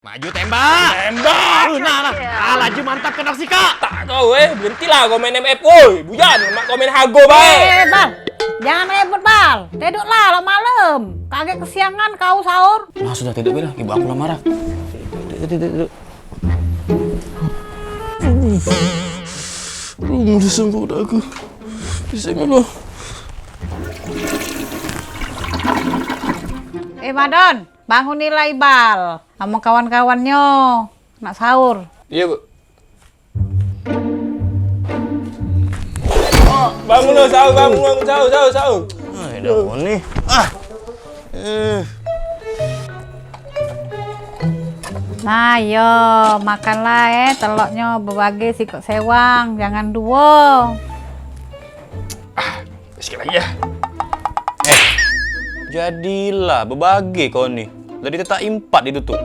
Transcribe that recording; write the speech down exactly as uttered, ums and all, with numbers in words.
Maju tembak. Tembak. Uh, nah, nah. Ah, laju mantap kena sikak. Tak kau, eh, berhentilah kau main M F, woi. Bujan, mak kau main hago bae. Eh, Bal. Jangan ribut, Bal. Tiduklah, lah malam. Kagek kesiangan kau sahur. Nah, sudah tiduk be lah. Ibu aku lah marah. Tiduk, tiduk, tiduk. Aduh, udah sembuh dah aku. Bismillah. Eh, Madon, bangunilah Ibal sama kawan-kawannyo. Nak sahur. Iya, Bu. Bangun lo, sahur, bangun, bangun, sahur, sahur, sahur. Ah, dah bangun ni. Ah. Eh. Nah, yo, makanlah, eh, teloknyo bebagi sikok sewang, jangan duo. Ah, sikit lagi ya. Eh, jadilah bebagi kau ni. Tadi tetak empat itu tuh.